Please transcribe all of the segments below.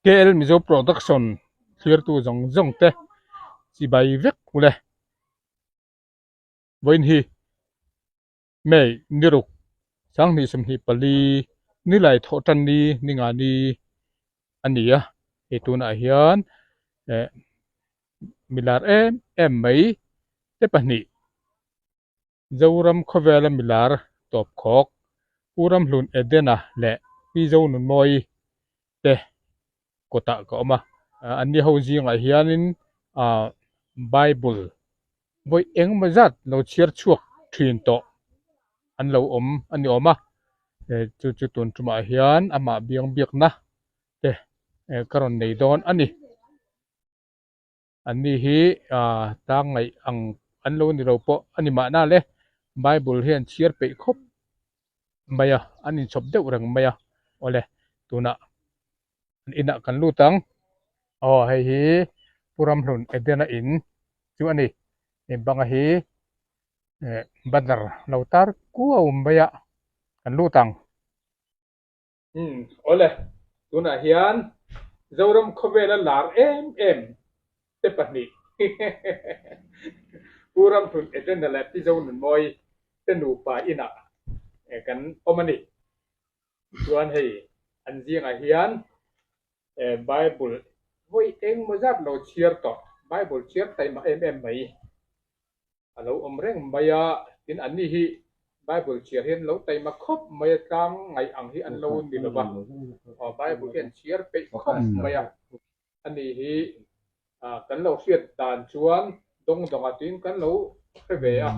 KL Mizo Production thlirtu zawng zawng te chibai vek ule. Vawiin hi May ni ruk 2024 nilai thawh tan ni ni nga ni a ni a, hei tunah hian eh milar em em mai te pahnih Zoram khawvela milar tawp khawk Pu Ramhlun Edena leh Pi Zonunmawii te kawtah ka awm a, anni ho zingah hianin ah Bible vawi engemaw zat lo chhiar chhuak thin tawh an lo awm a ni awm a, chu chu tun tumah hian amah biang biakna te ka rawn nei dawn a ni. Anni hi tlang ngaih ang an lo ni lo pawh a ni mahna le, Bible hian chhiar peih khawp mai a, an inchhawp deuh reng mai a, awle tunah an inah kan lut ang. Aw hei hi Pu Ramhlun Edena in chu a ni, banga hi banner lo tar kuau mai a, kan lut ang. Umm awle, tunah hian Zoram khawvela lar em em te pahnih Pu Ramhlun Edena leh Pi Zonunmawi te nupa inah kan awm a ni. Chuan hei an zingah hian Bible vawi engmaw zat lo chhiar tawh, Bible chhiar taima em em mai. A lo awm reng mai a, tin anni hi Bible chhiar hian lo taima khawp mai a, tlang ngaih ang hi an lo ni lo va, aw Bible hian chhiar peih khawp mai a, ani hi kan lo hriat dan chuan dawng dawnga tiin kan lo hre ve a,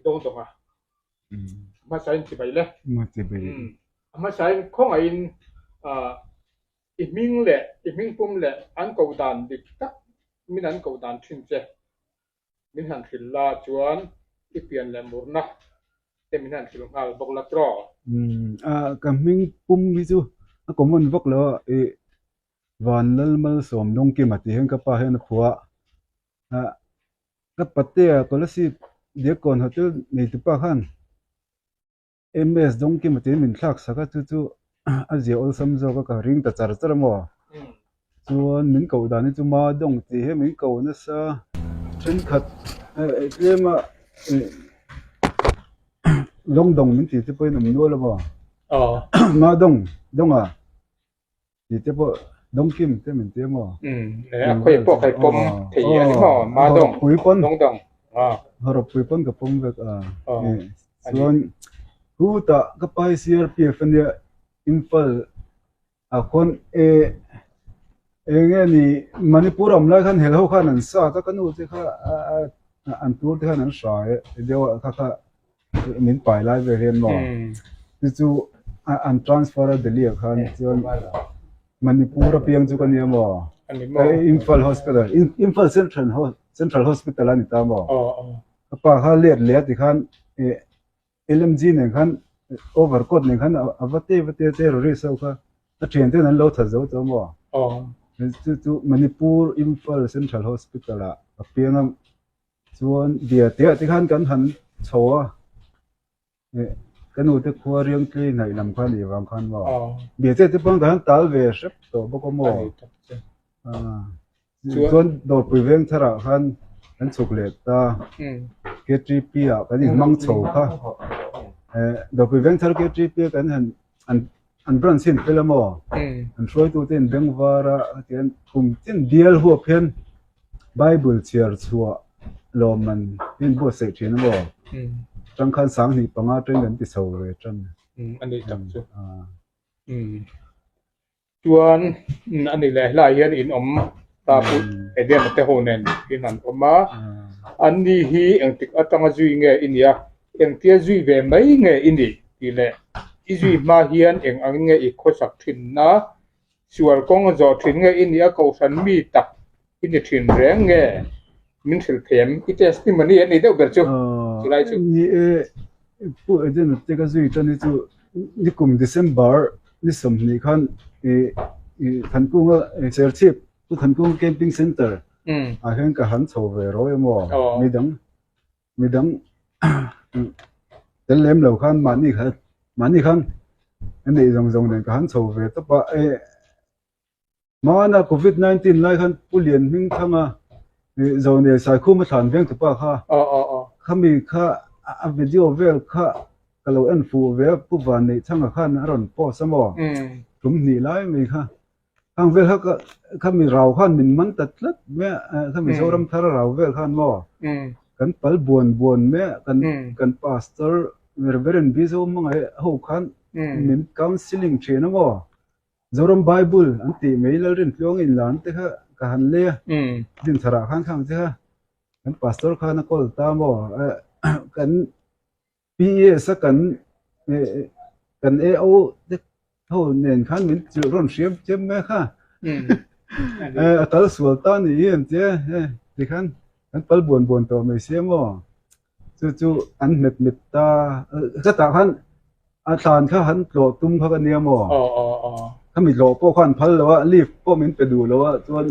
dawng dawnga hmasain chibai le, a hmasain khawngaihin I hming leh i hmingpum leh an koh dan dik tak min an koh dan thin che. Min han hrilh la chuan i pian leh murna te min han hrilh nghal bawk la tiraw? Umm a ka hmingpum hi chu a common vak lo a, i Vanlalmalsawm Lungkima tih hian ka pa hian a phuah a, ka patea Kolasib Diakkawn Hotel neitupa khan MS Dawngkima tiin min thlak sak a, chu chu a zia awlsam zawk a, ka ring ta char char a maw? Chuan min koh dan hi chu Ma Dawng tih hi min ko nasa. Thenkhat tlema Lawng Dawng min tih te pawhin awm nual a maw? Ma Dawng, Dawnga. Ti te pawh dawngkim te min ti emaw? Umm a khawi pawh kai pawm thei a ni maw? Ma dawng, dawng dawng. Hawrawp pui pawn ka pawm vek a. Chuan hutah ka pa hi CRPF a nia Imphal ah khawn e eng nge ni Manipur awm lai khan hel ho khan an sat a ka nu te kha an tur te khan an hrai deuh a kha kha min pai lai vel hian maw chu chu an transfer a Delhi ah khan chuan Manipur apiang chu ka nia maw Imphal hospital Imphal central central hospital a ni ta maw ka pa kha let leh a ti khan LMG nen khan over coat nen khan a va te va te terrorist ho kha a thian ten an lo that zo tawh maw chu chu Manipur Imphal central hospital ah a piang a. Chuan bia teh te khan kan han chho a, eh ka nu te khua riangtlei hnaih lam kha nih vang khan maw bia te te pawn kan han tal ve hrep tawh bawk a maw chuan dawrpui veng tharah khan kan chhuk leh ta KTP ah kan inhmang chho kha eh dawrpui veng thar KTP ah kan han an an branch hi an fel a maw an hruaitute in bengvar a hetiang kum tin bial huap hian Bible chhiar chhuah lawmman hi an buatsaih thin a maw tangkhan sanghnih panga teng an ti chho ve tan a ni tak chu chuan a ni leh helaiah hian in awm ta pawh Edena te ho nen in an awm a an ni hi engtik atanga zui nge i nia engtia zui ve mai nge i nih tih leh i zui hma hian eng angin nge i khawsak thinna sual kawng zawh thin nge i nih a kohhran mi tak i ni thin reng nge min hrilh thei em i testimony a ni deuh ber chu chulai chu. Ni e, Pu Edena te ka zui tan hi chu nikum December ni 20 khan i Thankunga Serchhip Pu Thankunga Camping Centre ah hian ka han chho ve rawih a maw midang midang tel lem lo khan mahni khan mahni khan. A neih zawng zawng nen ka han chho ve tawp a, eh Hmana Covid 19 lai khan Pu Lian hming thanga Zonel Saikhuma thlan veng tupa kha khami kha a video vel kha ka lo en fuh ve a, Pu Vanneih Thanga khan a rawn post a maw tum hnih lai mai kha. Khang vel kha ka khami rau khan min man ta tlat mai a, khami Zoram thar rau vel khan maw kan pal buan buan mai a, kan kan pastor Reverend Bizo hmangaih ho khan min counselling thin a maw. Zoram Bible an tih mai Lalrintluang inlarna te kha ka han lei a, Dintharah khan khang che kha kan pastor khan a call ta maw kan PES a kan kan AO te ho nen khan min chilh rawn hriam chiam mai kha a kal sual ta ni hi an tia tikhan kan pal buan buan tawh mai sia maw. Chu chu an hmet hmet ta chetah khan a thlan kha han tlawh tum kha ka nia maw? Khami tlawh pawh khan phal lo a, leave pawh min pe duh lo a chuan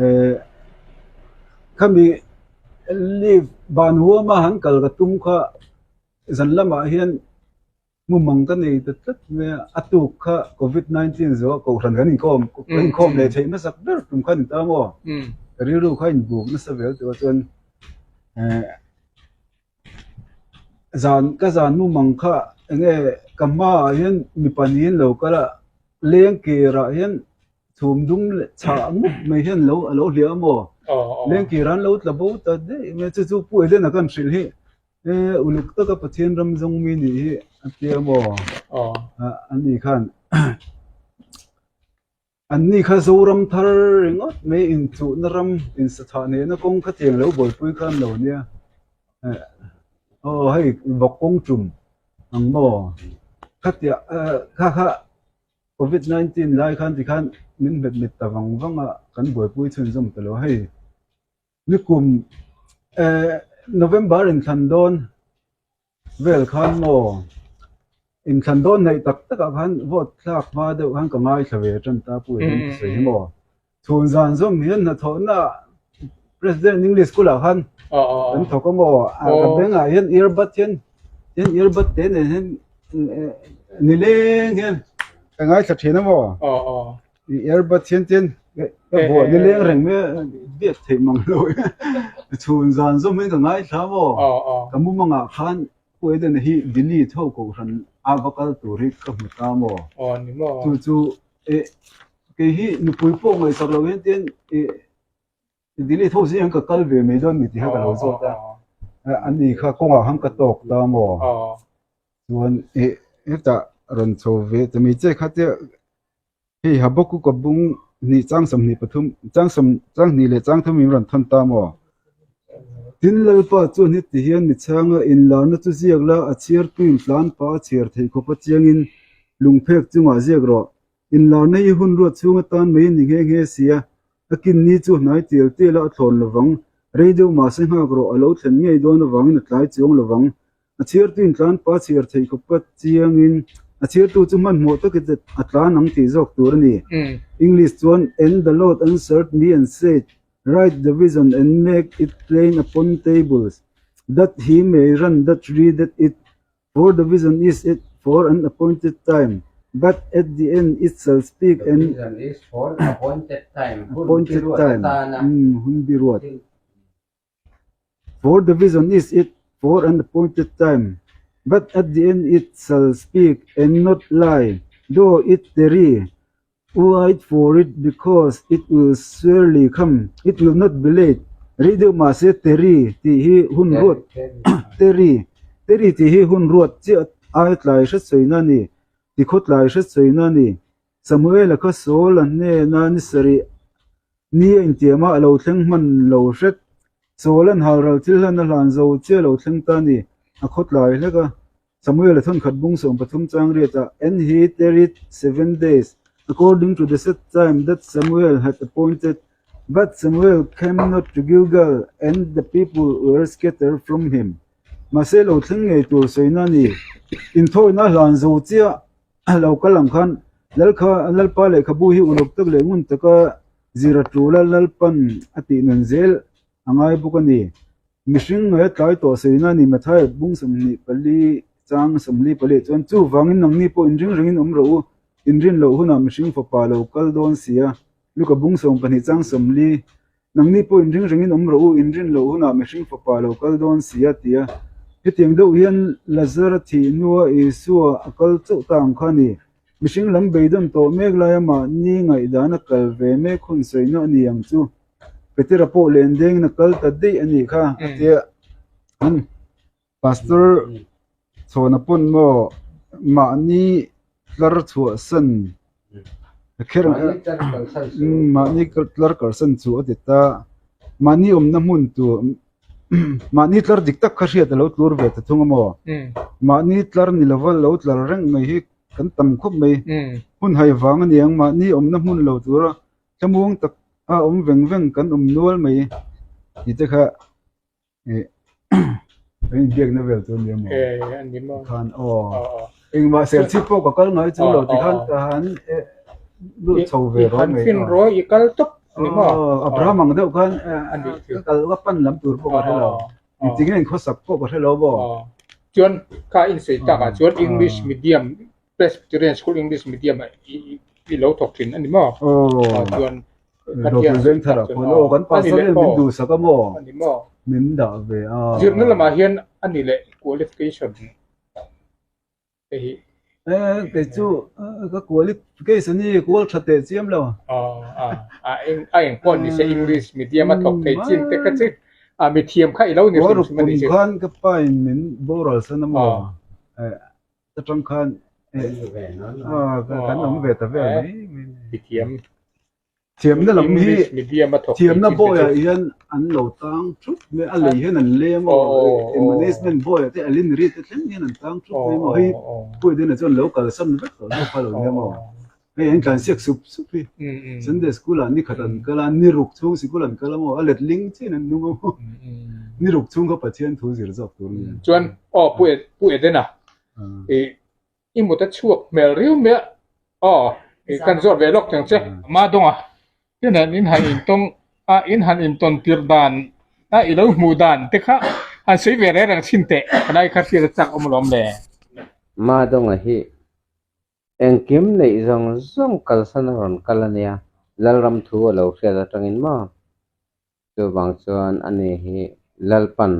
eh khami leave ban huama han kal ka tum kha zan lamah hian Mumang ka nei ta tlat mai a, a tuk kha Covid 19 zawh kohhran kan inkhawm kan inkhawm leh theih hmasak ber tum kha a ni ta maw? Ka rilru kha a inbuk nasa vel tawh a chuan eh zan ka zan mumang kha eng nge ka hmaah hian mipa niin lo kal a, leng kerah hian chhum dum leh chhah mup mai hian lo a lo hliah a maw? Leng kerah an lo tla bo ta daih mai a, chu chu Pu Edena ka han hrilh hi. E uluk taka Pathian ram zawng mi nih hi a tia maw? An ni khan an ni kha Zoram thar ringawt mai inchuhna ram insathah nehna kawng kha tiang lo buaipui kha an lo nia. Aw hei vawk kawng tum ang maw? Khatia kha kha Covid 19 lai khan tikhan min hmet mit ta vang vang a kan buaipui chhunzawm ta lo hei. Nikum eh November inthlan dawn vel khan maw inthlan dawn hnaih tak takah khan vote thlak hma deuh khan ka ngaithla ve tan ta pu hian ka sawi hi maw chhun zan zawm hian hnathawhna President English School ah khan kan thawk a maw ka bengah hian earbud hian hian earbud te nen hian nileng hian ka ngaithla thin a maw. I earbud hian chuan ka buah ni leng reng mai a, biak theih mang lo chhun zan zawm hian ka ngaithla maw? Ka mumangah khan Pu Edena hi delete ho kohhran a va kal tur hi ka hmu ta maw? Chu chu kei hi nupui pawh ngaihsak lo hian chuan delete ho zing ka kal ve mai dawn mi tih kha ka lo zawt a, ani kha kawngah khan ka tawk ta maw? Chuan hetah rawn chho ve ta mai che kha te Hei Habakkuk a bung hnih chang 23 chang sawm chang hnih leh chang thum in rawn thawn ta maw? Tin Lalpa chuan heti hian mi chhanga inlarna chu ziak la, a chhiartuin tlan pah a chhiar theih khawp a chiangin lungphek chungah ziak rawh. Inlarna hi hun ruat chhung atan mai a ni nghe nghe si a, a kin ni chu hnai tial tial a a thlawn lovang. Rei deuh mahse nghak rawh, a lo thlen ngei dawn avangin a tlai chuang lovang. A chhiartu in tlan pa chhiar theih khawp a chiangin a chhiartu chu hmanhmawh takin a tlan ang tih zawk tur a ni. English chuan And the Lord answered me and said, Write the vision and make it plain upon tables, that he may run that readeth it, for the vision is it for an appointed time, but at the end it shall speak The and vision is for an appointed time. Hun appointed biruat time. atana. Hun biruat. For the vision is it for an appointed time, but at the end it shall speak and not lie, though it tarry, wait for it because it will surely come, it will not be late. Rei deuh mahse tarry tih hi hun ruat tarry tarry tih hi hun ruat chiah ai tlai hret sawina a ni, tikhaw tlai hret sawina a ni. Samuela kha Saul-a hnena ni sarih ni a intiam a, a lo thleng hman lo hret. Saul-a'n halral thil hlan a hlan zo chiah lo thleng ta a ni, a khawtlai hlek a. Samuela thawnkhat bung 13 chang riat ah, And he tarried seven days, according to the set time that Samuel had appointed, but Samuel came not to Gilgal, and the people were scattered from him. Mahse lo thleng ngei tur sawina a ni, inthawina hlan zo chiah A lo kal ang khan Lalkha Lalpa lehkhabu hi uluk tak leh ngun taka zir a tul a, Lalpan a tih nun zel a ngai bawk a ni. Mihring ngaia tlai tawh sawiin a ni Matthai bung 24. chang 44 chuan chuvangin nangni pawh inring rengin awm rawh u, inrin loh hunah mihring fapa lo kal dawn si a. Luka bung 12 chang 40 Nangni pawh inring rengin awm rawh u, inrin loh hunah mihring fapa lo kal dawn si a ti a. Hetiang deuh hian Lazara thih hnua Isua a kal chauh ta ang kha a ni. Mihring lam beidawn tawh mek laia mahni ngaihdan a kal ve mek hun sawina a ni ang chu. Petera pawh len dengin a kal ta daih a nih kha a ti a. Pastor chhawna pawn maw mahni tlar chhuahsan kher mahni tlar kalsan chu a ti ta mahni awmna hmun tur mahni tlar dik tak kha hriat a lo tlur ve ta thung a maw mahni tlar ni lova lo tlar reng mai hi kan tam khawp mai hun hai vang a ni ang mahni awmna hmun lo tura thlamuang tak a awm veng veng kan awm nual mai tih te kha. Eh, an inbiakna vel chu nia maw? Eh, an ni maw? Khan aw. Engmah serchhip pawh ka kal ngai chu lo ti khan ka han eh lut chho ve ro mai. Han fin ro i kal tawp ni maw? Aw, Abraham ang deuh khan ka kal ka pan lam tur pawh ka hre lo. Engtin nge khawsak pawh ka hre lo maw? Chuan kha insawi takah chuan English medium Presbyterian School English Medium ah i lo thawk thin a ni maw? Aw. Chuan Dawpui veng thar ah khawn aw kan pastor hian min duhsak a maw? A ni maw? Min dah ve a. Zirna lamah hian a ni leh qualification te hi. Eh kei chu ka qualification hi kual tha teh chiam lo. Aw a a eng a eng pawh ni se English Medium a thawk thei chin te kha chu a mithiam kha i lo ni hrim hrim a ni chu. Kum khan ka pa in min boral san a maw? Eh atang khan kan awm ve ta vel mai mai thiam thiamna lam hi thiamna boy ah hian an lo tang thup mai a lei hian an lem a management boy ah te a lin ri te thleng hian an tang thup mai maw hei pui dena chuan lo kalsan vek tawh zawk kha lo nia maw hei an tlansiak sup sup hi Sunday school ah nikhat an kal a ni ruk chhung sikul an kal a maw a letling chian an nung a maw ni ruk chhung kha Pathian thu zir zawk tur a ni. Chuan aw Pu Edena I mut a chhuak hmel riau mai a, aw kan zawt ve lawk theng che. Ma dawnga tin han in han intawng a, in han intawn tir dan a i lo hmuh dan te kha han sawi ve reng reng thin teh helai kha hriat a chak awm alawm le. Ma dawnga hi engkim neih zawng zawng kalsan a rawn kal a nia, Lalram thu a lo hriat atangin maw? Chuvang chuan ani hi Lalpan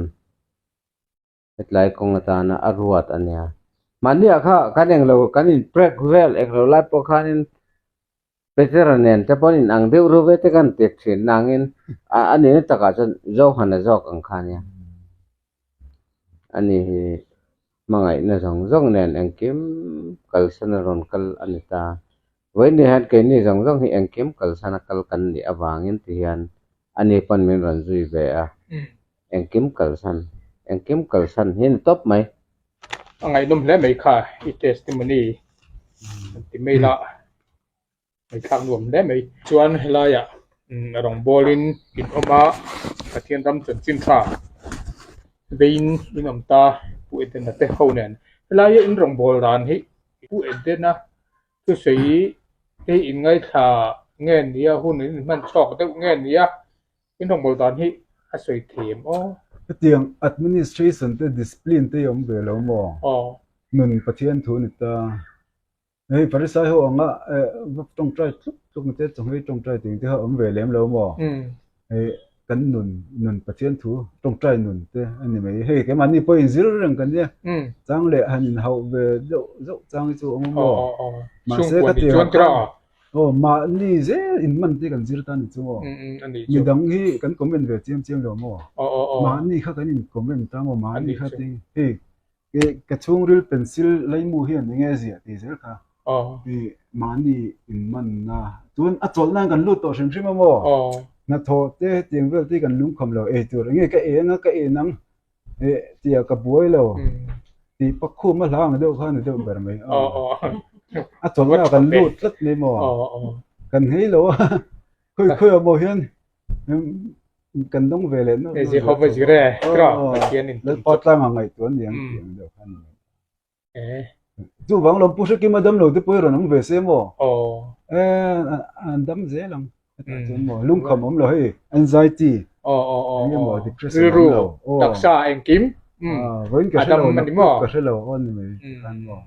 Hetlai kawng atana a ruat a nia. Mahniah kha kan englo kan in prek vel englo lai pawh khanin Petera nen te pawh an in ang deuh reuh ve te kan ti thin nangin a nihna takah chuan Johana zawk ang kha nia. Ani hi hmangaihna zawng zawng nen engkim kalsan a rawn kal a ni ta. Vawiin hian keini zawng zawng hi engkim kalsan a kal kan nih avangin ti hian ani pawn min rawn zui ve a. Engkim kalsan, engkim kalsan hi a ni tawp mai. A ngaihnawm hle mai kha i testimony an ti mai la, ngaihthlak nuam hle mai. Chuan helaiah rawngbawlin in awm a, Pathian ram chanchin tha veiin in awm ta Pu Edena te ho nen. Helaia in rawngbâwl dan hi Pu Edena thusawi te hi in ngaithla nge nia hun in inhman chhuak deuh nge nia In rawngbâwl dan hi a sawi thei em aw? Hetiang administration te discipline te hi awm ve lo maw? Aw. Nun Pathian thu a ni ta. Hei Pharisai ho anga va tawngtai tluk tluk na te chawhmeh tawngtai ting te kha awm ve lem lo maw? Hei kan nun nun Pathian thu tawngtai nun te a ni mai. Hei keimahni pawh inzir reng kan nia. Chang leh han inhauh ve deuh zauh chang hi chu a awm a maw? Mahse ka ti ang khan Aw, mahni zel in man te kan zir ta ni chu maw? Midang hi kan comment ve chiam chiam lo maw? Mahni kha kan in comment ta maw? Mahni kha ting hei ka chhungril pencil laimu hian eng nge ziah tih zel kha hei mahni in man na chuan a chawlh nan kan lut tawh hrim hrim a maw? Hnathawh te hetiang vel te hi kan lungkham lo ei tur eng nge ka en a ka en ang Eh tia ka buai lo tih pakhum a hla ang deuh kha a ni deuh ber mai a chawlhna kan lut tlat mai maw kan nghei lo a khawi khawi ah maw hian kan dawng ve leh nawlh nawlh Jehovah Jireh Pathian in Lalpa tlanga ngaihtuah a ni ang tih ang deuh kha a ni mai. Chuvang lawm Pu Hrekima dam lo te pawh hi rawn awm ve se maw? Eh an dam zel ang. Hetah chuan maw lungkham awm lo hei anxiety eng emaw depression awm lo. Rilru taksa engkim. Vawiin ka A hre lo, dam a ni maw? ka hre lo aw ni mai khan maw?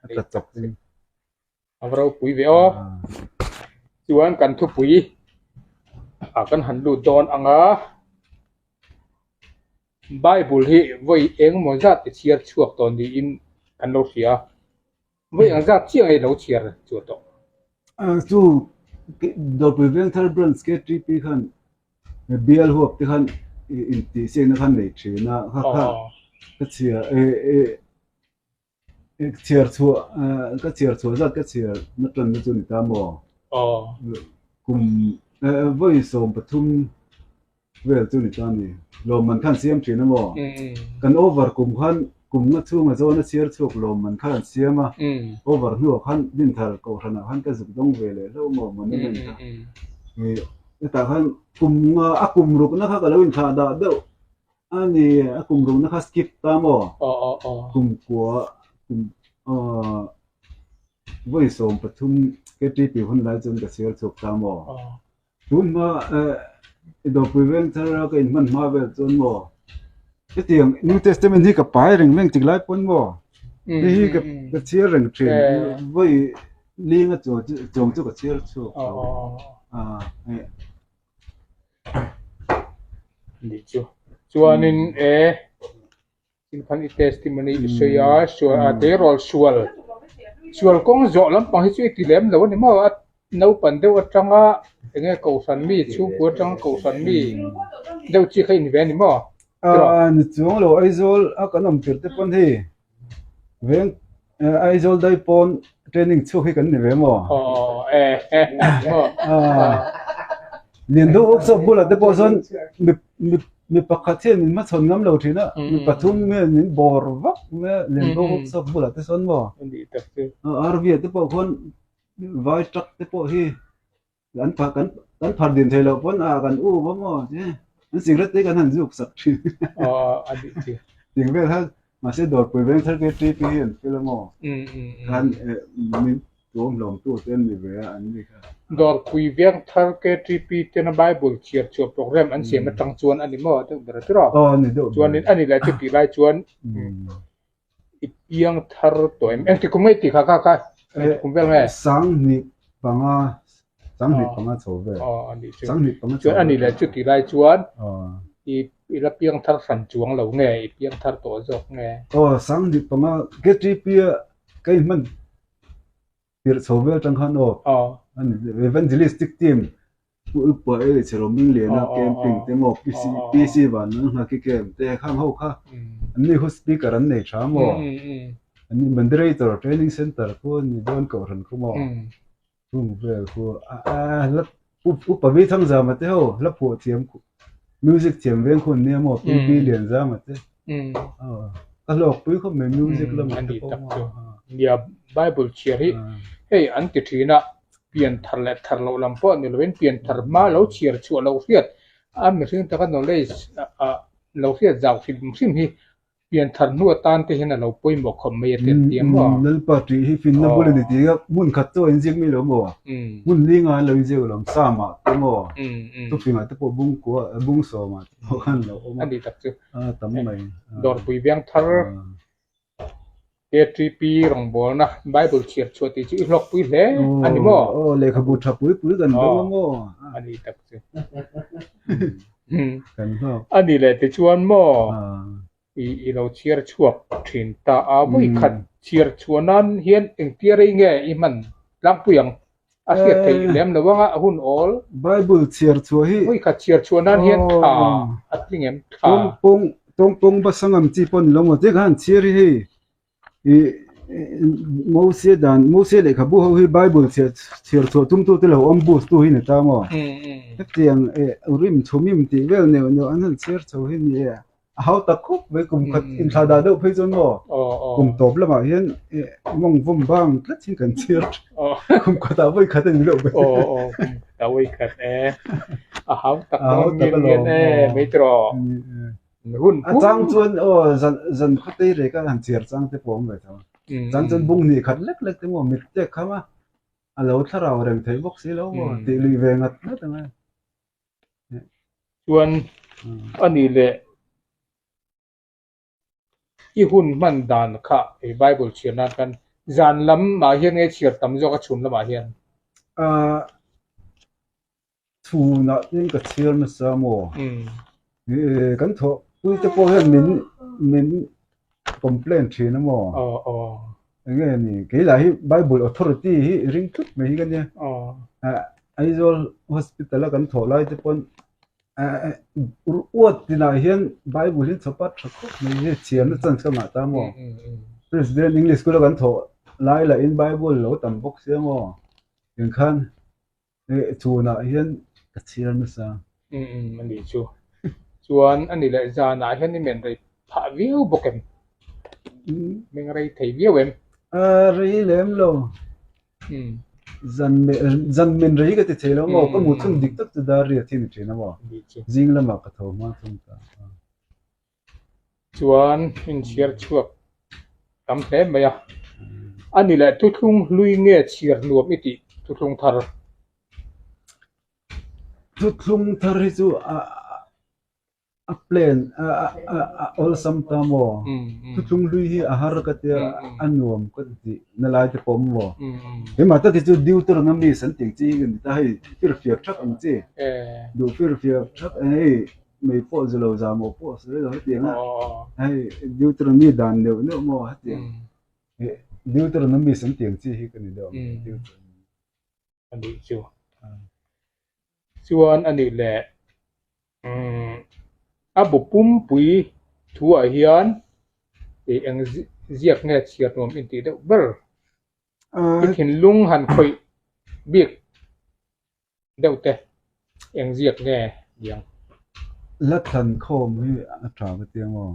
A tla chawp in. A va ropui ve aw. Chuan kan thupui ah kan han lut dawn ang a, Bible hi vawi engemaw zat i chhiar chhuak tawh niin kan lo hria. Vawi ang zat chiah nge lo chhiar chhuah tawh? Chu Dawrpui Vengthar Branch KTP khan bial huap te khan intihsiakna khan nei thin a, kha kha ka chhiar chhiar chhuah ka chhiar chhuah zat ka chhiar na tanna chu a ni ta maw? Kum vawi 13 vel chu a ni ta a ni. Lawmman kha an siam thin a maw? Kan over kum khan kum nga chhunga zawn a chhiar chhuak lawmman kha an siam a, over hnuah khan Dinthar Kohhranah khan ka zuk dawng ve leh hlauh maw monument kha. Hetah khan kum nga a kum rukna kha ka lo inthlah dah deuh. A ni, a kum rukna kha skip ta maw? Kum kua, kum vawi 13 KTP hun lai chuan ka chhiar chhuak ta maw? Tun hma i dawrpui veng thar a ka inhman hma vel chuan maw? Hetiang New Testament hi ka pai reng reng tik lai pawn maw? Hei hi ka chhiar reng thin, vawi linga chuang chu ka chhiar chhuak tho. Ni chu chuanin e in khan i testimony i sawi a sual a tleirawl sual sual kawng zawh lampang hi chu i ti lem lo a ni maw a naupan deuh atanga enge kohhran mi chhungkua atanga kohhran mi deuh chi kha in ve a ni maw a ni chuang lo Aizawl a kan awm tir te pawn hei Veng Aizawl dai pawn training chhuak hi kan ni ve maw? Lian deuh workshop bulah te pawh sawn mi mi mi pakhat hian min hmachhawn ngam lo thin a, mi pathum hian min bawr vak mai a lian deuh workshop bulah te sawn maw? RV ah te pawh khuan vai truck te pawh hi Kan phar kan kan phar din thei loh pawn a kan u va maw che an cigarette te kan han zuk sak thin. Aw a nih chu. Ting vel kha mahse dawrpui veng thar KTP hi an fel a maw. Khan min tuam hlawm tu te an ni ve a an ni kha. Dawrpui veng thar KTP tena Bible chhiar chhuah program an siam atang chuan a ni maw deuh ber a tiraw? Aw a ni deuh ber. Chuanin a ni leh chutih lai chuan I piang thar tawh em? Engti kum nge i tih kha kha kha? Engti kum vel nge? 1005, 1005 chho vel. Aw a nih chu. 1005 chho Chuan a nih leh chutih lai chuan i i la piang thar hran chuang lo nge? I piang thar tawh zawk nge? Aw 1005 KTP a ka inhman tirh chho vel atang khan aw evangelistic team Pu Upa e leh Chhelo Mingliana camping te maw PC van an nghaki camp te khang ho kha an ni khu speaker an nei tha maw an ni moderator training center khu an ni dawn kohhran khu maw chung vel khu a Upa Vi Thangzama te ho hla phuah thiam khu music thiam veng khu an nia maw PP Lianzama te ka hlawk pui khawp mai music lamah te pawh maw. Nia Bible chhiar hi hei an ti thin a pian thar leh thar loh lam pawh ni lovin pian thar hma lo chhiar chhuah loh hriat a mihring taka knowledge lo hriat zau hrim hrim hi pian thar hnu atan te hian a lo pawimawh khawp mai a tel tia maw? Lalpa tih hi finna bul a ni tih a hmun khat chu a inziak mai lo maw? Hmun linga an lo inziak lo Psalm ah te maw? Thufingah te pawh bung kua bung sawmah te pawh khan lo awm a. A ni tak chu. A tam mai. Dawrpui veng thar. KTP rawngbawlna Bible chhiar chhuah tih chu i hlawkpui hle a ni maw? Aw, lehkhabu tha pui pui kan dawng a maw? A ni tak chu. Kan hlawk. A ni leh tichuan maw i i lo chhiar chhuak thin ta a, vawi khat chhiar chhuah nan hian engtia rei nge i hman tlangpui ang? A hriat theih lem lo anga a hun awl. Bible chhiar chhuah hi. Vawi khat chhiar chhuah nan hian thla a tling em? Thla. Tawngpawng tawngpawng basa ngam chi pawh ni lo maw? Tiang khan chhiar hi hei i Mose dan Mose lehkhabu ho hi Bible chhiar chhiar chhuah tum tu te lo awm boost tu hi ni ta maw? Hetiang eh rim chhumim tih vel neuh neuh an han chhiar chho hi ni e. A hau tak khawp mai kum khat inthla dah deuh phei chuan maw kum tawp lamah hian mawng vawm bang tlat hi kan chhiar thin kum khatah vawi khat a ni loh mai. Aw aw kum khatah vawi khat e a hau tak dawn ngian ngian e mai tiraw hun a chang chuan aw zan zan khawtei rek a han chhiar chang te pawh a awm ve tho a chang chuan bung hnih khat lek lek te maw mit tek kham a a lo thlarau reng thei bawk si lo maw tih lui ve ngat ngat ang e. Chuan a nih leh. I hun hman dan kha i Bible chhiar nan khan zan lamah hian nge chhiar tam zawk a chhun lamah hian? Ahh chhunah tin ka chhiar nasa maw? Kan thawhpui te pawh hian min min complain thin a maw? Enge ni kei lah hi Bible authority hi ring tlut mai hi ka nia. Aizawl hospital a kan thawh lai te pawn Uat tinah hian Bible hi chawpa tha khawp mai hi chhiarna chance ka ngah ta maw? President English School a kan thawh lai lahin Bible lo tam bawk sia maw? Engkhan chhunah hian ka chhiar nasa. A nih chu. Chuan a ni leh zanah hian i men rei phah viau bawk em? Meng rei thei viau em? Rei lem lo. Zan men rei ka ti thei lo maw? Ka mu thung dik tak chu dar riat hi ni thin a maw? Zing lamah ka tho hma thung ta. Chuan inchhiar chhuak tam hle mai a. A ni leh thuthlung hlui nge chhiar nuam i tih thuthlung thar? Thuthlung thar hi chu a a plan a awlsam ta maw? Thuthlung hlui hi a har ka tia a nuam ka ti na lai te pawh maw? Keimah tak hi chu Deuteronomy an tih ang chi hi ka ni ta hei firfiak thak ang chi duh firfiak thak hei Mei pawh zu lo zah maw pawh sawi lo hetiang a hei Deuteronomy dan neuh neuh maw hetiang Deuteronomy an tih ang chi hi ka ni deuh ang Deuteronomy. A nih chu. Chuan a nih leh a bu pumpui thuah hian eng ziak nge chhiar nuam intih deuh ber i thinlung han khawih bik deuh te eng ziak nge niang? La thlan khawm hi a tha ka ti ang aw.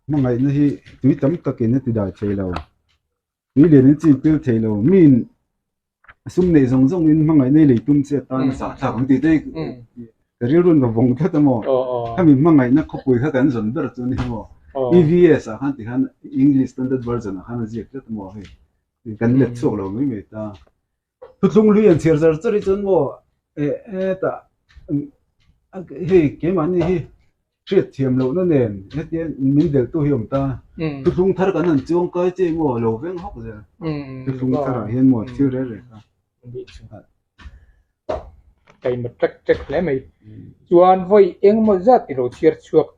Hmangaihna hi tui tam takin a ti dai thei lo. Tui lian in chin pil thei lo. Miin sum neih zawng zawng in hmangaihna i lei tum che atan a zah thlak ang tih te hi ka rilru in ka vawng tlat a maw. Khami hmangaihna khawpui kha kan zawn ber chu a ni maw. EVS ah khan tikhan English Standard Version ah khan a ziak tlat a maw hei. Kan let chhuak lo mai mai ta. Thuthlung lui an chhiar zar zar hi chuan maw eh hetah hei keimahni hi hriat thiam lohna nen hetia min delhtu hi awm ta. Thuthlung thar kan han chuang kai che maw lo veng hawk zel. Thuthlung tharah hian maw thil rel rel kha. Taima ṭek ṭek hle mai. Chuan vawi engemaw zat i lo chhiar chhuak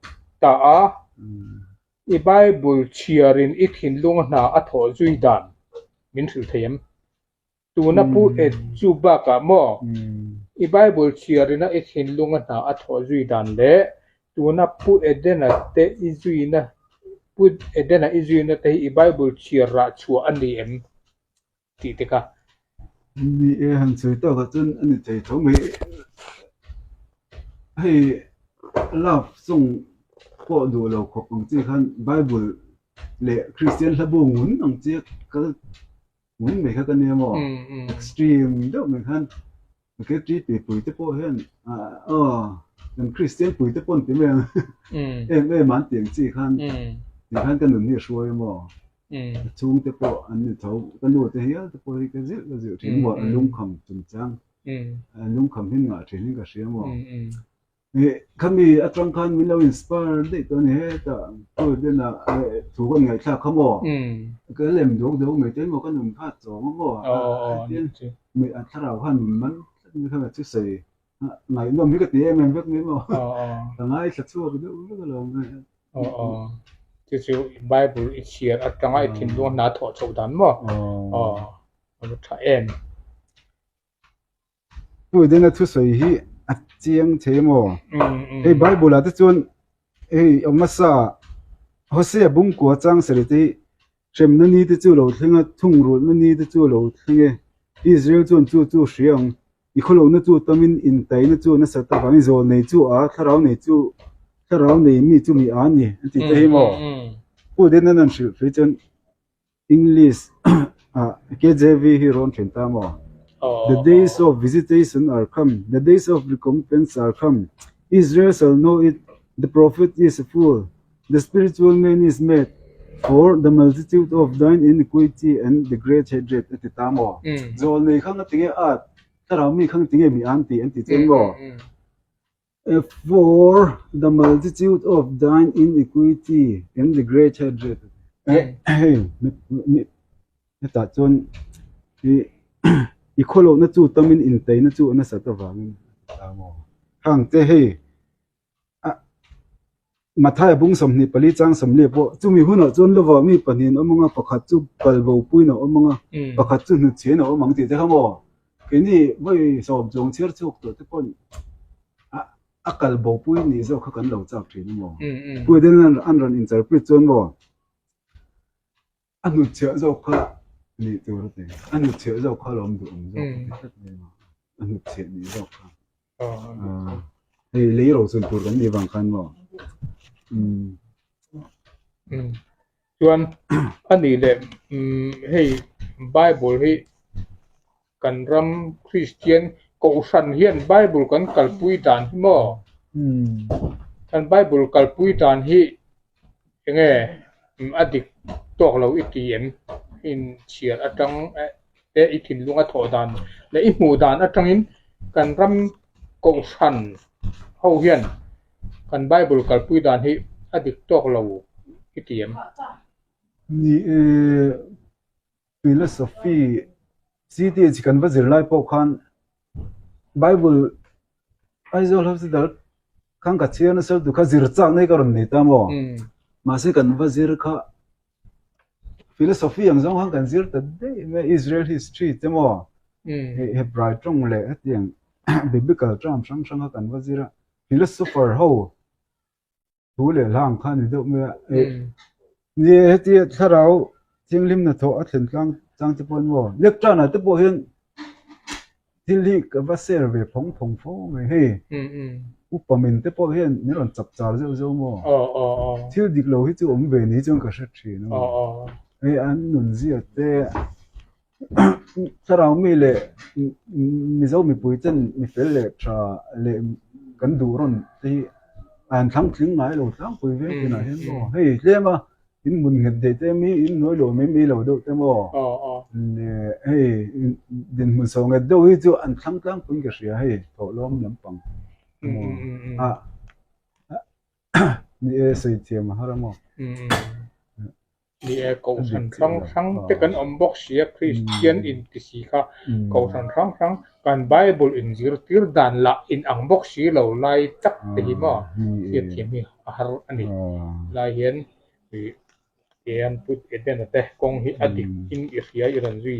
ta a, i Bible chhiarin i thinlung hna a thawh zui dan min hrilh thei em? Tuna Pu Ed chu bakah maw? I Bible chhiarina i thinlunga hna a thawh zui dan leh tuna Pu Edena te i zuina Pu Edena i zuina te hi i Bible chhiar rah chhuah a ni em? tih te kha. Ni e, han sawi tawkah chuan a ni thei tho mai. Hei love song pawh duh lo khawp ang chi khan Bible leh Kristian hlabu ngun ang chi kal Ngun mai kha ka nia maw? Extreme deuh mai khan KTP pui te pawh hian aw kan Kristian pui te pawh an ti mai ang em em an ti ang chi khan ti khan ka nun hi a hruai a maw? Ka chhung te pawh an ni tho ka nu te hial te pawh hi ka zilh ka zilh thin maw? Lungkham chungchang lungkham hi ngah thin in ka hria maw? Khami atang khan min lo inspire daih tawh a ni hetah Pu Edena thu kan ngaihthlak kha maw? Ka lem dawk dawk mai te maw ka nun kha a chawng a maw? Hetiang a thlarau khan min man tlat mai kha ka thusawi ngaihnawm hi ka ti em em vek mai maw? Ka ngaithla chhuak deuh vek alawm. Chu chu Bible i chhiar atanga i thinlung a hna thawh chhoh dan maw? Aw a va tha em. Puidena thusawi hi a chiang thei maw? Hei Bible ah te chuan hei awmasa Hosea bungkua chang sarih te hi hremna ni te chu lo thleng a, thungrulhna ni te chu lo thleng e. Israel chuan chu chu hria ang. I khawlohna chu tamin intaina chu nasat avangin zawl nei chu a, thlarau nei chu thlarau nei mi chu mi a ni an tih te hi maw? Puidena an hrilh phei chuan English ah KJV hi rawn then ta maw? The days of visitation are come, the days of recompense are come. Israel shall know it, the prophet is a fool, the spiritual man is mad, for the multitude of thine iniquity and the great hatred a ti ta maw? Zawl nei kha nga tinge at, thlarau mi kha nga tinge mi an ti an ti chen maw? For the multitude of thine iniquity and the great hatred. Hei, hetah chuan i i khawlohna chu tamin intaina chu a nasat avangin a ti ta maw? Khang te hei Mathaia bung 24 chang 40 pawh chumi hunah chuan lovah mi pahnihin awm anga pakhat chu kalbo puiin a awm anga pakhat chu hnutchhiain a awm ang tih te kha maw? Keini vawi sawm chuang chhiar chhuak tawh te pawn a kal bo pui nih zawk kha kan lo chak thin a maw? Pu Eden an rawn interpret chuan maw a hnutchhiah zawk kha nih tur a ti. A hnutchhiah zawk kha lawm duh awm zawk a ti tlat mai a, a hnutchhiah nih zawk kha. Hei lei rochun tur kan nih vang khan maw? Chuan a nih leh hei Bible hi kan ram Kristian Kohhran hian Bible kan kalpui dan hi maw? Kan Bible kalpui dan hi enge a dik tawk lo i ti em? Inchhiar atang te i thinlung a thawh dan leh i hmuh dan atangin kan ram Kohhran ho hian kan Bible kalpui dan hi a dik tawk lo i ti em? Ni e, philosophy CTH kan va zir lai pawh khan Bible Aizawl Hospital khan ka chhiar nasa lutuk kha zir chak nei ka rawn nei ta maw? Mahse kan va zir kha Philosophy ang zawng khan kan zir ta daih mai a, Israel history te maw, Hebrai tawng leh hetiang Biblical term hrang hrang kha kan va zir a, philosopher ho thu leh hla ang kha a ni deuh mai a. Ni e, hetia thlarau thianghlim hnathawh a thlen tlang chang te pawh maw, lectern ah te pawh hian Thil hi ka va share ve phawng phawng fo mai hei. Upa min te pawh hian min rawn chap char zeuh zeuh maw? Thil dik lo hi chu awm ve ni chuan ka hre thin a maw? Hei an nun zia te thlarau mi leh Mizo mipui ten mi fel leh tha leh kan duh rawn te hi an thlang tling ngai lo tlangpui veng thinah hian maw? Hei tlem a In hmun nghet daih te mi in hnuai lo mai mai lo deuh te maw? Hei dinhmun saw nghet deuh hi chu an thlang tlangpui ka hria hei thawhlawm lampang a ni e sawi thiam a har a maw? Ni e kohhran hrang hrang te kan awm bawk si a Kristian inti si kha kohhran hrang hrang kan Bible inzirtir dan lah inang bawk si lo lai tak te hi maw hriatthiam hi a har a ni. Lai hian ih tian put Edena te kawng hi a dik in i hria i rawn zui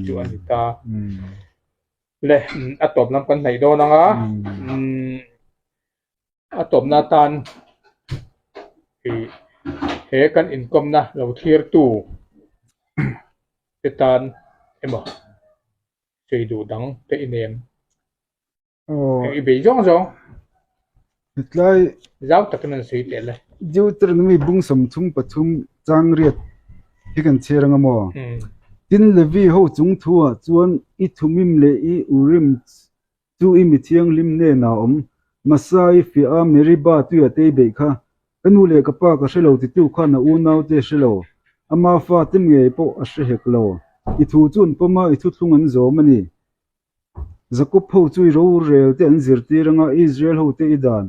chu a ni ta. Le a tawp lam kan hnaih dawn ang a, a tawpna atan ih he kan inkawmna lo thirtu te tan emaw sawi duh dang te i nem. I bei zawng zawng. Hetlai zau takin an sawi teh le. Deuteronomy bung 33 chang riat hi kan chhiar anga maw? Tin Levi ho chung thu ah chuan i Thumim leh i Urim chu i mi thianghlim hnenah a awm. Masa i fiah a Meriba tuiah te i beih kha. Ka nu leh ka pa ka hre lo titu khan a unau te hre lo. Ama fa te ngei pawh a hre hek lo. I thu chu an pawm a, i thuthlung an zawm a ni. Jakob ho chu i rorel te an zirtir anga Israel ho te i dan,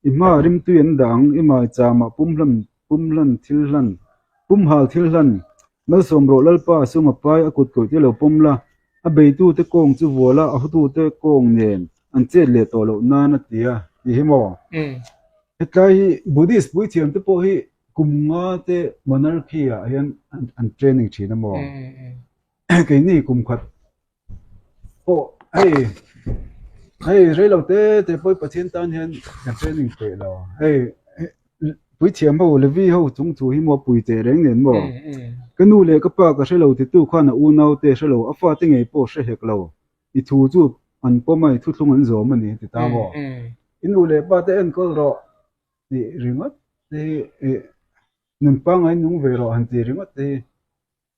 i hma rimtui an dah ang, i maicham ah pumhlan pumhlan thil hlan, pumhal thil hlan, malsawm rawh Lalpa a sum a pai a kut kawih te lo pawm la, a beitu te kawng chu vual a, a hotu te kawng nen an chet leh tawh loh nan a ti a tih hi maw? Hetlai hi Buddhist puithiam te pawh hi kum nga te monarchy ah hian an training thin a maw? Keini kum khat pawh hei hei rei lo te te pawh Pathian tan hian kan training peih lo hei puithiam ho Levi ho chung thu hi maw pui teh reng nen maw ka nu leh ka pa ka hre lo titu khan a unau te hre lo a fate ngei pawh hre hek lo i thu chu an pawm a i thuthlung an zawm a ni ti ta maw i nu leh pa te enkawl rawh tih ringawt te hi nun pangngai nung ve rawh han tih ringawt te hi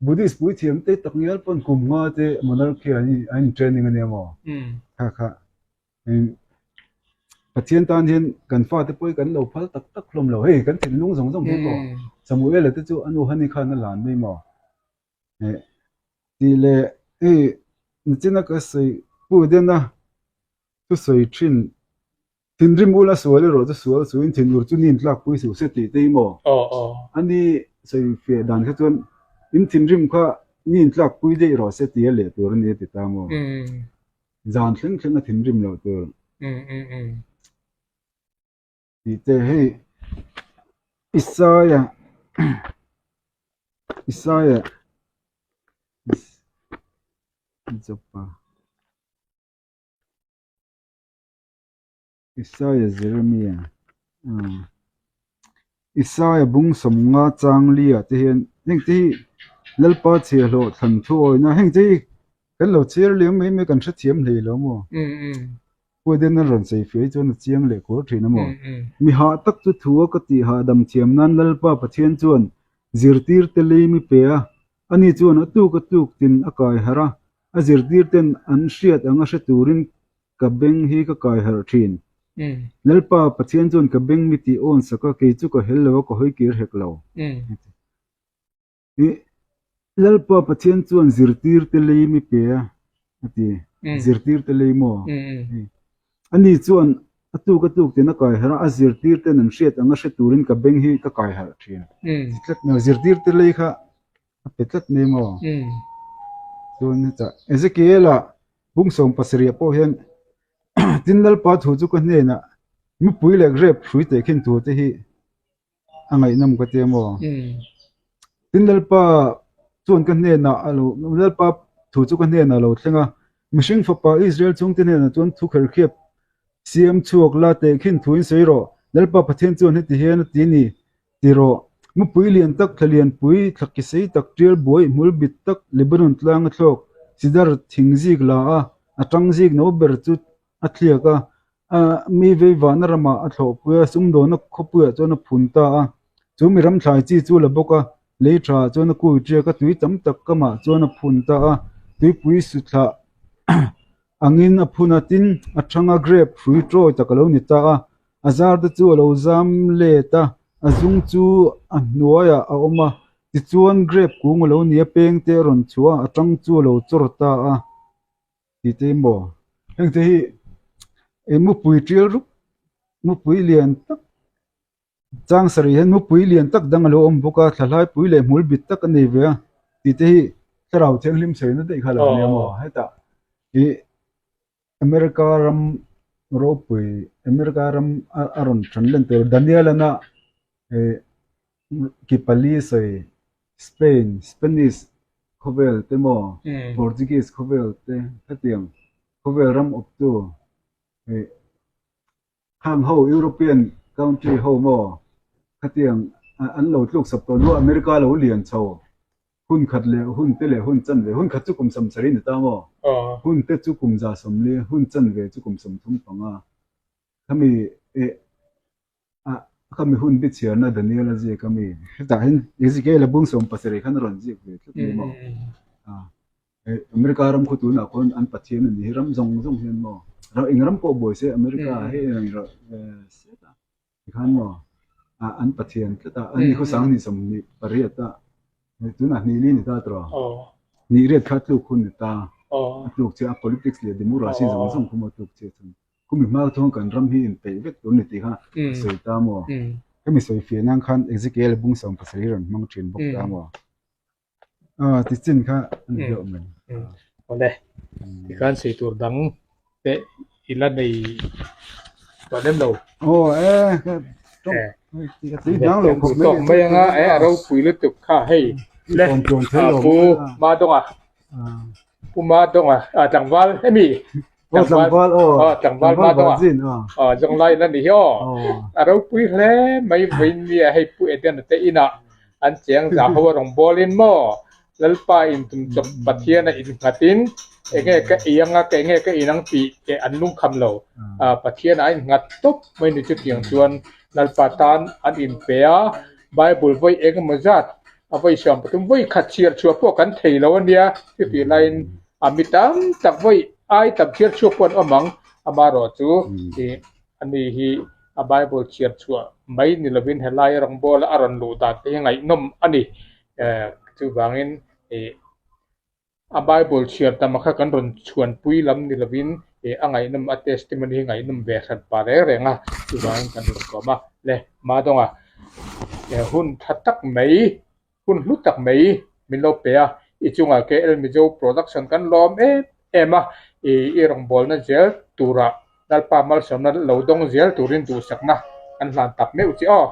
Buddhist puithiam te tak ngial pawn kum nga te monarchy an in training a nia maw? Kha kha Pathian tan hian kan fate pawh hi kan lo phal tak tak hlawm lo hei kan thinlung zawng zawng hi maw Samuela te chu a nu Hani khan a lan mai maw? Tih leh hei nichina ka sawi Pu Dena thusawi thin. Thinrim ula sual erawh chu sual suin thinur chu nin tlakpui suh se tih te hi maw? A ni sawi fiah dan kha chuan in thinrim kha nin tlakpui daih rawh se tia leh tur a ni a ti ta maw? Zan thleng thleng a thinrim loh tur. Tih te hei Isaia Isaia Jopa. Isaia Jeremia Isaia bung sawmnga chang lia te hian heng te hi Lalpa chhiahhlawh thlan thu awina heng te hi kan lo chhiar liam mai mai kan hrethiam hlei lo maw? Puaden a rawn sawi fiah hi chuan a chiang leh kur thin a maw? Mi hah tak chu thu a ka tih hahdam thiam nan Lalpa Pathian chuan zirtir te lei mi pe a, ani chuan a tuk a tuk tin a kai harh a, a zirtir ten an hriat ang a hre turin ka beng hi ka kai harh thin. Lalpa Pathian chuan ka beng mi tih awn sak a, kei chu ka hel lo a, ka hawi kir hek lo. I Lalpa Pathian chuan zirtir te lei mi pe a, a ti. Zirtir te lei maw? Ani chuan a tuk a tuk tin a kai harh a, a zirtir ten an hriat ang a hre turin ka beng hi ka kai harh thin. Ti tlat mai, zirtir te lei kha a pe tlat mai maw? Chuan hetah Ezekiel-a bung 70 pawh hian tin Lalpa thu chu ka hnenah mipui leh grep hrui tehkhin tur te hi a ngaihnawm ka tia maw? Tin Lalpa chuan ka hnenah a lo Lalpa thu chu ka hnenah a lo thleng a, mihring fapa Israel chhungte hnenah chuan thu kherkhiap siam chhuak la tehkhin thuin sawi rawh. Lalpa Pathian chuan heti hian a ti a ni, Ti rawh, mupui lian tak, thla lianpui, thla ki sei tak, tial buai, hmul bit tak, Lebanon tlanga thlawk, sidar thing zik la a, a tang zik no ber chu a thliak a, a mi veivahna ramah a thlawhpui a, sumdawna khawpuiah chuan a phun ta a. Chu mi ram thlai chi chu la bawk a, lei thaah chuan a kui ṭiak a, tui tam tak kamah chuan a phun ta a, tuipui suthlah angin a phun a, tin, a thanga grape hrui ṭawi tak a lo ni ta a, a zar te chu a lo zam let a, a zung chu a hnuaiah a awm a, tichuan grape kung a lo ni a, peng te a rawn chhuah a, a ṭang chu a lo chawr ta a. Tih te maw? Heng te hi eng mupui tial rup mupui lian tak chang sarih hian mupui lian tak dang a lo awm bawk a thlahlaipui leh hmul bit tak a nei ve a tih te hi thlarau thianghlim sawi na daih kha a lo nia maw hetah ih America ram ropui America ram a rawn ṭan len tur Daniel ana ih ki pali sawi Spain Spanish khawvel te maw Portuguese khawvel te hetiang khawvel ram awptu ih khang ho European country ho maw khatiang an lo tluk sap tawh hnu America lo lian chho hun khat leh hun te leh hun chanve hun khat chu kum 70 ni ta maw hun te chu kum 140 hun chanve chu kum 35 khami ih A ka mi hun bi chhiarna Daniel a ziak a mi. Hetah hian Ezekiel a bung 70 khan a rawn ziak ve tlat mai maw. America ram khaw tunah khawn an Pathian a ni hi ram zawng zawng hian maw. Eng ram pawh buai se America hei eng rawh set a tikhan maw an Pathian tlat a ani khaw 28 a tunah hnih li ni ta tawh. Hnih riat kha tluk hun ni ta. A tluk chiah a politics leh democracy zawng zawng khu maw tluk chiah chuan. Khumi hma chuan kan ram hi inpeih vek tur ni tih kha a sawi ta maw? Hemi sawi fiah nan khan Ezekiel bung 70 hi rawn hmang thin bawk ta maw? Aw tichin kha a ni deuh mai. Awle, tikhan sawi tur dang te i la nei tawh lem lo. Aw e, ka tui hnang lo khawp mai. Tawk mai anga e a ropui lutuk kha hei. Le, Pu Madawnga, Pu Madawnga, tlangval hemi Aw tlangval aw. Aw tlangval ma dawng a. Aw zawng lai la ni hi aw. A ropui hle mai vawiin mi a hei Pu Eden te inah an cheng za ho a rawn bawl in maw Lalpa in tum chawp Pathian a innghat in enge ka ei anga ka enge ka in ang tih eh an lungkham lo. Pathian a innghat tawp mai ni chutiang chuan Lalpa tan an inpe a Bible vawi engemaw zat a vawi 30 vawi khat chhiar chhuah pawh kan thei lo a nia chutih laiin A mi tam tak vawi ai tam chhiar chhuak pawh an awm ang, amaherawh chu ih ani hi a Bible chhiar chhuah mai ni lovin helai rawngbawla a rawn luh dan te hi ngaihnawm a ni. Chuvangin ih a Bible chhiar tam a kha kan rawn chhuanpui lam ni lovin Ih a ngaihnawm a testimony hi ngaihnawm ve hran pah reng reng a, chuvangin kan rawn kawm a. Le Madonga hun tha tak mai, hun hlu tak mai min lo pe a, i chungah KL Mizo Production kan lawm em em a, ih i rawngbawlna zel turah Lalpa malsawmna lo dawng zel turin duhsakna kan hlan tak meuh che aw.